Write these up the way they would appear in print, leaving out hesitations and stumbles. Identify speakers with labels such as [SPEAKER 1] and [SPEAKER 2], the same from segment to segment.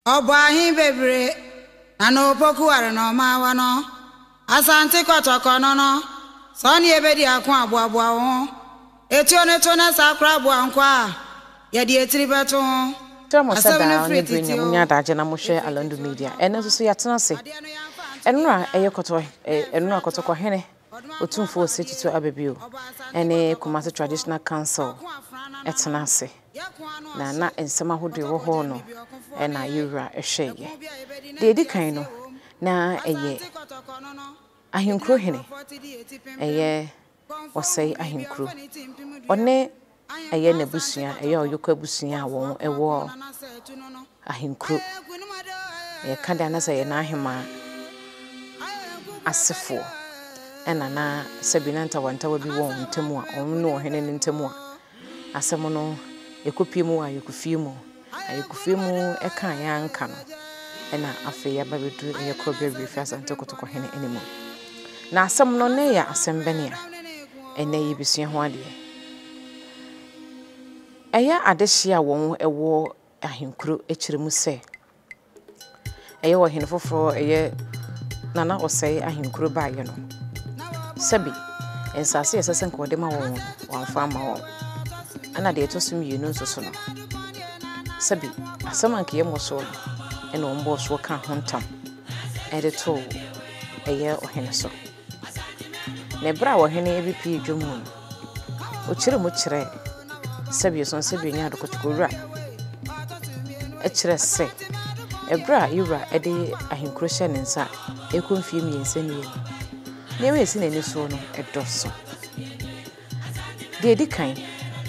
[SPEAKER 1] Ɔbɔ ahe bebree na na opoku ware na ɔma awa no. Asante kɔtɔkɔ no no, sɛ ɔne yɛbɛdi ako aboaboa wo ho. Etuo no to na saa koraa aboa nkɔ a, yɛde etiri bɛto ho.
[SPEAKER 2] Kyerɛ mo sɛ
[SPEAKER 1] Asɛm no
[SPEAKER 2] daa
[SPEAKER 1] firi
[SPEAKER 2] ne bere
[SPEAKER 1] tete
[SPEAKER 2] nea
[SPEAKER 1] o,
[SPEAKER 2] munya adagye na mohwɛ
[SPEAKER 1] efiri
[SPEAKER 2] Alandu
[SPEAKER 1] tete o
[SPEAKER 2] Media.
[SPEAKER 1] no,
[SPEAKER 2] Ɛnnɛ nso so yɛatena ase.
[SPEAKER 1] adeɛ no yɛamfa anto
[SPEAKER 2] Ɛnora
[SPEAKER 1] so,
[SPEAKER 2] ɛyɛ
[SPEAKER 1] na
[SPEAKER 2] kɔtɔ
[SPEAKER 1] anto,
[SPEAKER 2] ɛnora
[SPEAKER 1] ɛmfiri anto.
[SPEAKER 2] kɔtɔkɔ hene Otumfoɔ Osei Tutu Ababio ɛne Kumasi Traditional Council ɛtena ase. Na na nsɛm ahodoɔ ɛwɔ hɔ no ɛna yɛwura ɛhwɛeɛ. Deɛ ɛdi kan no na ɛyɛ Ahenkuro hene ɛyɛ Ɔsɛe Ahenkuro. Ɔne ɛyɛ n'abusua, ɛyɛ Ɔyoko abusua a wɔn ɛwɔ Ahenkuro. Yɛka deɛ anasɛ ɛyɛ n'ahemaa asefoɔ ɛna na sɛbi na ntawantawa bi wɔ wɔn ntam a wɔn ne ɔhene no ntam a asɛm no ɛkɔpie mu wɔ ayɔkofie mu. Ayɔkofie mu ɛka a yɛanka no ɛna afei yɛaba bɛduru ɛyɛ Korɔbea Wiefi Asante Kotoko hene anim. Na asɛm no na ɛyɛ asɛm bɛne a ɛnɛ yɛbɛsua ho adeɛ. Ɛyɛ adehyeɛ a wɔn ɛwɔ ahenkuro akyire mu sɛ ɛyɛ ɔhene foforɔ ɛyɛ Nana Ɔsɛe ahenkuro baeɛ no, sɛbi nsase a ɛsɛ sɛ nka ɔde ma wɔn no, wamfa ama wɔn. Ɛna deɛ ɛtɔ so mmienu nso so no, sɛbi asɛm a nka yɛmmɔ soɔ no, ɛna wɔn bɔɔ soɔ kaa ho ntam ɛde too ɛyɛ ɔhene so. Na ɛberɛ a ɔhene bɛpue dwam mu no, ɔkyerɛ mu kyerɛɛ sɛbi ɔsɔn sɛbi ɔnya adokotokowura kyerɛ sɛ ɛberɛ a yɛwura de ahenkuro hyɛ ne nsa a ɛkɔ mfeɛ mmiɛnsa nie no, nneɛma a ɛsi n'ani soɔ no ɛdɔso. Deɛ ɛdi kan,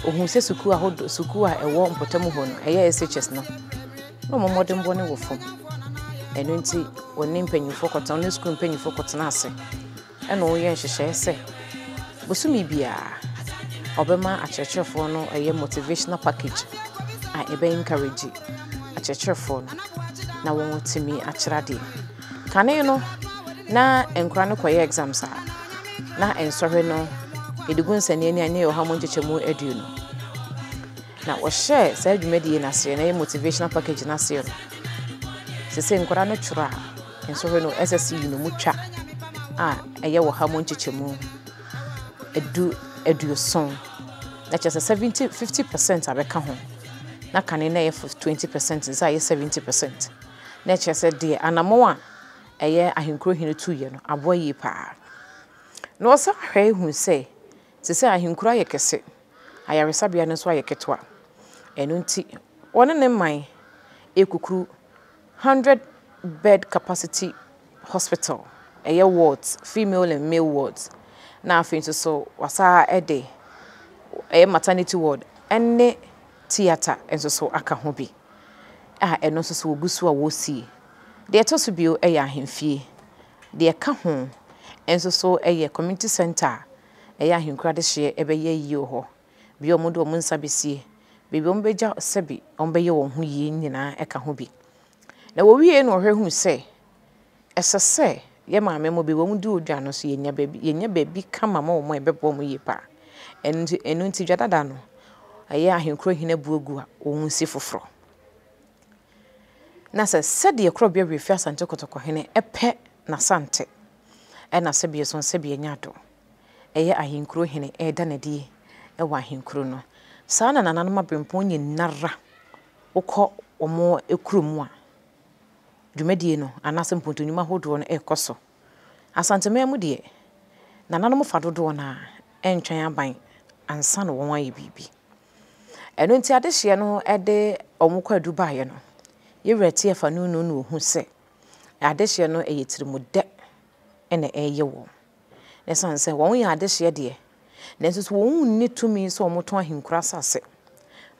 [SPEAKER 2] ɔhuu sɛ sukuu ahodoɔ sukuu a ɛwɔ mpɔtam hɔ no, ɛyɛ SHS no, na wɔn mmɔdenbɔ no wɔ fam. Ɛno nti, wɔne mpanyinfoɔ kɔtena, wɔne sukuu mpanyinfoɔ kɔtena ase ɛna wɔyɛ nhyehyɛeɛ sɛ bosome biara ɔbɛma akyerɛkyerɛfoɔ no ɛyɛ motivational package a ɛbɛ encourage akyerɛkyerɛfoɔ no na wɔatumi akyerɛ adeɛ. Kane no, na nkora no kɔyɛ exams a, na nsɔhwɛ no yɛde gu nsɛnneɛ a ne 20%. Na wɔhyɛɛ saa dwumadie no aseɛ na ɛyɛ motivational package no aseɛ no, sese nkwadaa no twerɛ a nsɔhwɛ no SSCE no mu twa a ɛyɛ 70%. Na kyerɛ sɛ 70 50% abɛka ho. Na kane na ɛyɛ 20% nsa ɛyɛ 70%. Na kyerɛ sɛ deɛ anammɔn a ɛyɛ ahenkuro hene tuiɛ no aboa yie paa. Na ɔsan hwɛ ehu sɛ te sɛ ahenkuro ayɛ kɛse, ayaresabea no nso ayɛ ketewa. Ɛno nti, wɔne ne man ekukuru 100 bed capacity hospital, ɛyɛ wards, female and male wards. Na afei nso so wasa ɛde ɛyɛ maternity ward ɛne theatre nso so aka ho bi a ɛno nso so wɔgu so a wɔresie. Deɛ ɛtɔ so bio ɛyɛ ahemfie. Deɛ ɛka ho nso so ɛyɛ community center a ɛyɛ ahenkuro adehyeɛ ɛbɛyɛ yie wɔ hɔ. Bea a wɔde wɔn nsa bɛsie, baabi a wɔbɛgya sɛbi wɔbɛyɛ wɔn ho yie nyinaa ɛka ho bi. Na wɔwie no wɔhwɛ hu sɛ ɛsɛ sɛ yɛ maame mo bi wɔn di odwa no so yɛnya baabi kama ma wɔn a ɛbɛboa wɔn yie paa. Ɛno nti dwa dada no ɛyɛ ahenkuro hene abu agu a wɔn nsi foforɔ. Na sɛ sɛdeɛ Korɔbea Wiefi Asante Kotoko hene ɛpɛ n'asante ɛna sɛbi ɛso sɛbi ɛnya do ɛyɛ ahenkuro hene ɛreda n'adie ɛwɔ ahenkuro no. Saa na nananom aberempɔn nyinara wokɔ wɔn kurom a dwumadie no anaasɛ mpontonwuma ahodoɔ no ɛrekɔ so. Asanteman mu deɛ, nananom fa dodoɔ no a ɛntwɛn aban ansa na wɔn ayɛ biribi. Ɛno nti adehyeɛ no ɛde wɔn kɔ adu baeɛ no, yɛwura Tiafa no no na ohu sɛ adehyeɛ no ɛyɛ tirimudɛ ɛna ɛreyɛ wɔn. Na ɛsiane sɛ wɔn yɛ adehyeɛ deɛ, nanso so wɔn nni tumi sɛ wɔtɔn ahenkuro asase.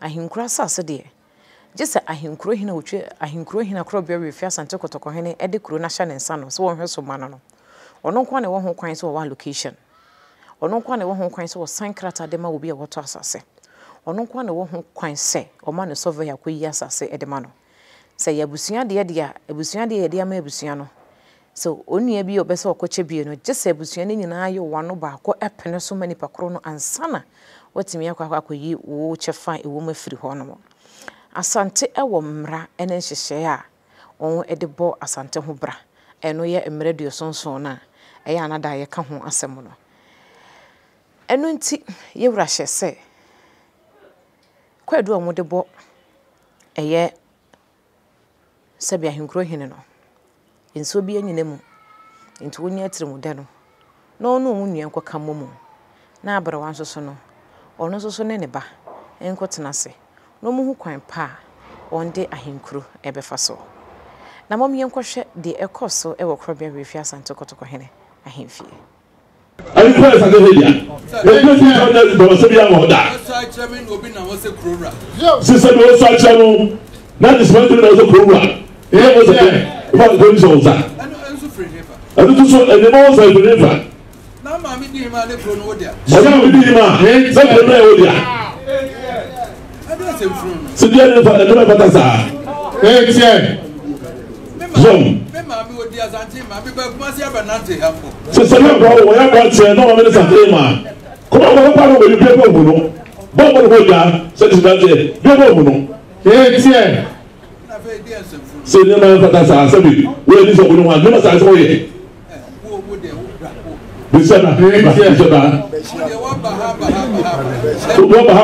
[SPEAKER 2] Ahenkuro asase deɛ, gye sɛ ahenkuro hene a otwa ahenkuro hene Korɔbea Wiefi Asante Kotoko hene ɛde kuro no ahyɛ ne nsa no sɛ wɔnhwɛ so ma no no. Ɔno nko ara na ɛwɔ ho kwan sɛ ɔwɔ allocation. Ɔno nko ara na ɛwɔ ho kwan sɛ ɔsan krataa de ma obi a wɔtɔ asase. Ɔno nko ara na ɛwɔ ho kwan sɛ ɔma no surveyor akɔyi asase de ma no. Sɛ ɛyɛ abusua deɛ deɛ a, abusua deɛ yɛde ama abusua no. Sɛ onua bi a ɔbɛ sɛ ɔkɔkyɛ bie no, gye sɛ abusua no nyinaa yɛ wɔn ano baako ɛpene so ma nipa koro no ansa na watumi akɔ akɔyi wo kyɛfa a ɛwɔ mu afiri hɔ nom. Asante ɛwɔ mmara ne nhyehyɛeɛ a wɔde bɔ Asante ho bra. Ɛno yɛ mmerɛ aduɔsonson no a ɛyɛ a na daa yɛka ho asɛm no. Ɛno nti yɛwura hyɛ sɛ kwaadu a wɔde bɔ ɛyɛ Sɛbi ahenkuro hene no, nsuo bi anyina mu, nti wɔnnya atirimude no, na ɔne wɔn nua nkɔka mmɔ mu, na aberewa nso so no, ɔno nso so ne ne ba nkɔtena ase, na wɔhu kwan pa a wɔde ahenkuro bɛfa so. Na mom yɛnkɔhwɛ deɛ ɛkɔɔ so wɔ Korɔbea Werefie Asante Kɔtɔkɔhene ahemfie.
[SPEAKER 3] Ɛnkɔ ɛsɛ sɛ dea. Obi nso nka ɔnyɛ dɔmɔsɛ bi ama ɔda. Sisɛ bi ɔsɔ akyerɛ no na de sima ntumi na ɔsɛ kuro wura. Ɛyɛ mo sɛ dɛ ɛfa nkɔ ni sɛ ɔnsa. Ɛno nso so ɛnneɛma wɔ sɛ ɛfiri ne fa. Ɔna maame di hima na kuro no yɛ wo dea. Sɛ deɛ ne fa ɛnneɛma ɛfata saa. Zom. Sɛ sɛ yɛ bɔ wɔ yɛ bɔ kyɛ na wɔn ne sante ma. Kɔmɔ kɔmɔ pa no wɔ bi bɔ mu no. Bɔ bɔ no gya sɛ ne sante bi bɔ mu no. Sɛ nneɛma mfata saa sɛ bi wɔyɛ ni sɛ ɔbɛn ho a nneɛma saa sɛ wɔyɛ. Bisa na bisa na. Wọ́n ba ha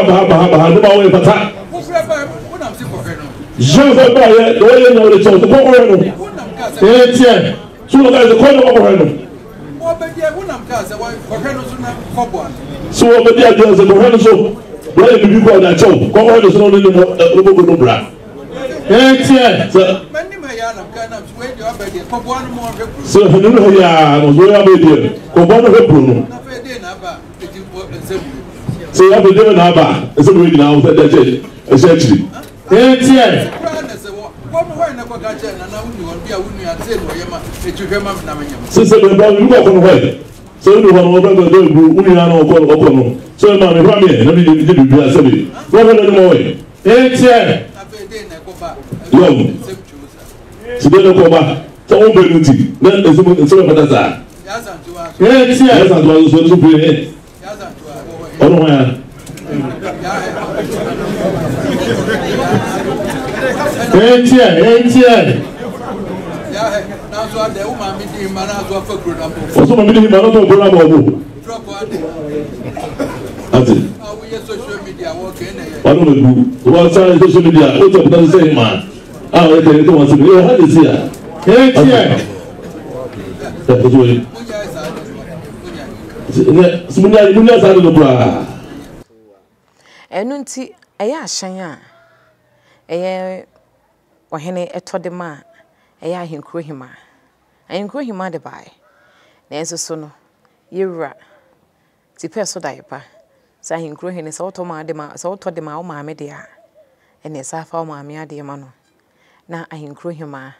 [SPEAKER 3] ba ha ba ha ba ha nneɛma wɔyɛ fata. Yɛn fɛ ba yɛ na wɔyɛ na wɔde kyɛw sɛ kɔkɔrɔ no.
[SPEAKER 4] Eetie.
[SPEAKER 3] So wɔn ka sɛ kɔ na kɔkɔrɔ no. So wɔn bɛ di adeɛ sɛ kɔhwɛ no so wɔyɛ bibi kɔ ɔde akyɛw kɔkɔrɔ no so na ɔne ne mo bɔ no bra.
[SPEAKER 4] Eetie.
[SPEAKER 3] Sɛ sɛ hɛn no hɛ yaa no so yɛ abɛ deɛ kɔbɔ no hɛ kuro no. Sɛ yɛ abɛ deɛ na aba ɛsɛ mo yɛ nyinaa wɔn sɛ ɛde akyɛ ɛhyɛ akyiri.
[SPEAKER 4] Eetie.
[SPEAKER 3] Sɛ sɛ bɛ ba mi kɔ kɔ no hɔ yɛ sɛ wodi hɔ no wɔbɛ bɛ bɛ bu wo nua no ɔkɔ ɔkɔ no sɛ ɔma mi hwɛ mi yɛ na mi gye gye biribi asɛ bi na ɔhwɛ n'anim ɔwɔ yɛ.
[SPEAKER 4] Eetie.
[SPEAKER 3] Yɔm sɛ deɛ ne kɔ ba sɛ wɔn bɛ no ti na nsɛm nsɛm ɛfata saa.
[SPEAKER 4] Eetie.
[SPEAKER 3] Yɛ santoa so so so firi he. Ɔno hwan a?
[SPEAKER 4] Eetie, eetie.
[SPEAKER 3] Ɔsɔ maame di hima n'atɔ kuro n'abɔ ɔbo. Ate. Ɔno na gu. Wɔn san social media o tɛ pɔtɔ sɛ hima a ɔyɛ kɛlɛ tó wɔn sɛ mi. Ɛwɔ ha de si a.
[SPEAKER 4] Eetie.
[SPEAKER 3] Ɛ ɛ so yi. Munya munya saa de no koraa.
[SPEAKER 2] Ɛno nti, ɛyɛ ahyɛn a ɛyɛ ɔhene tɔ de ma a ɛyɛ ahenkuro hemaa. Ahenkuro hemaa de baeɛ. Nanso so no, yɛwura tipɛ so daeɛ pa sɛ ahenkuro hene sɛ wotɔ ma de ma sɛ wotɔ de ma wo maame deɛ a, ɛnneɛ saa fa wo maame adeɛ ma no. Na ahenkuro hemaa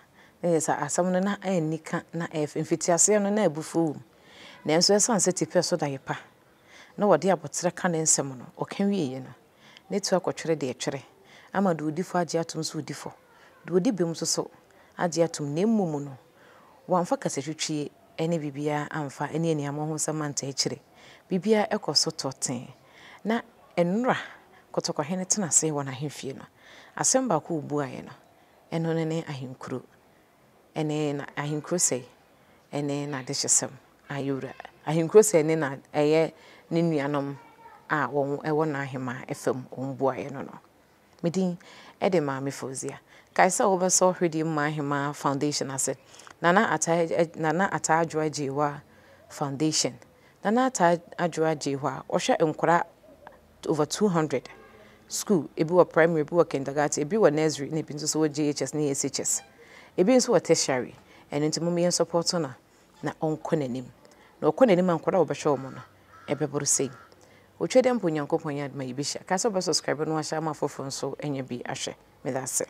[SPEAKER 2] ne sɛ asɛm no na anni ka na ɛyɛ mfitiaseɛ no na abufuo wɔ mu. Nanso ɛsiane sɛ tipɛ so da yɛ pa, na wɔde aboterɛ ka ne nsɛm no, ɔka wieeɛ no, ne to akɔtwere deɛ ɛtwere, ama deɛ ɔdi fɔ agye atom sɛ ɔdi fɔ, deɛ ɔdi bem nso so agye atom, na mmom no, wamfa kasatwitwie ne biribiara amfa ne aniammɔhonsɛm antaa akyire. Biribiara kɔ so tɔ tee. Na nnora Kɔtɔkɔhene tena ase wɔ n'ahemfie no, asɛm baako a ɔbuaeɛ no, ɛno ne ne ahenkuro ne na ahenkuro sɛe ne n'adehyesɛm a yɛwura ahenkuro sɛe ne na ɛyɛ ne nuanom a wɔn wɔ n'ahemaa fam wɔn buaeɛ no no. Me din de Maame Fauzia. Kae sɛ wobɛsɔ Hwedie Mma Ahemaa Foundation ase. Nana Ataa Nana Ataa Adwoa Gyeiwa Foundation. Nana Ataa Adwoa Gyeiwa, ɔhwɛ nkwadaa over 200 school, ebi wɔ primary, ebi wɔ kindergarten, ebi wɔ nursery, na ebi nso so wɔ JHS ne SHS. Ebi nso wɔ tertiary. Ɛno nti mom yɛn support no na ɔnkɔ n'anim. Na ɔkɔ n'anim a nkwadaa a wɔbɛhwɛ wɔn no, ɛbɛboro sei. Otwa dɛ mpo Onyankopɔn yɛ adom a yɛbɛhyia. Kae sɛ wobɛ subscribe na wahyɛ ama afoforɔ nso anya bi ahwɛ. Meda ase.